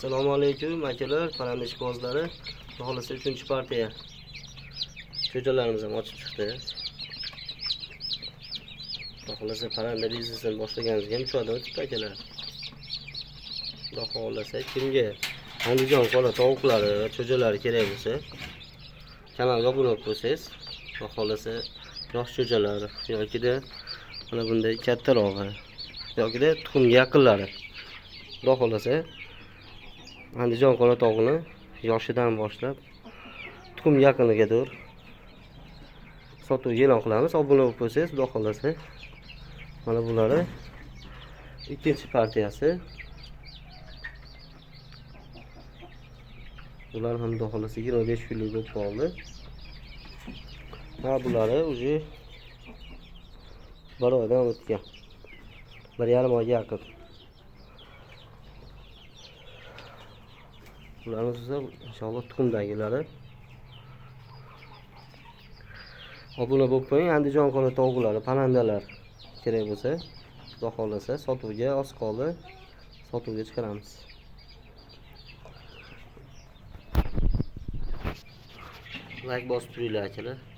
Assalomu alaykum akalar, parranda ishqibozlari. Xudo xohlasa 3-partiya jo'jalarimiz ham ochib chiqdi. Xudo xohlasa parranda biznesini boshlaganimizga ham 3 oydan o'tibdi akalar. Xudo xohlasa kimga Andijon qora tovuqlari va jo'jalari kerak bo'lsa, kanalga obuna bo'lib qo'ysangiz, Xudo xohlasa yosh jo'jalar yokida mana bunday kattarog'i yokida tuxumga yaqinlari. Xudo xohlasa Andijon qora tovug'ini yoshidan boshlab tuxum yaqinigadir sotuvga e'lon qilamiz. Obuna bo'lib qo'ysangiz, Xudo xohlasa mana bulari ikkinchi partiyasi. Bular ham Xudo xohlasa 25 kunlik bo'lib qoldi. Ha, bulari уже bir oydan o'tgan. 1,5 oyga yaqin. Bularimiz esa inshaalloh tuxumdagilari. Obuna bo'lib qo'ying. Andijon qora tovuqlari, parrandalar kerak bo'lsa, Xudo xohlasa sotuvga oz qoldi, sotuvga chiqaramiz. Like bosib turinglar akalar.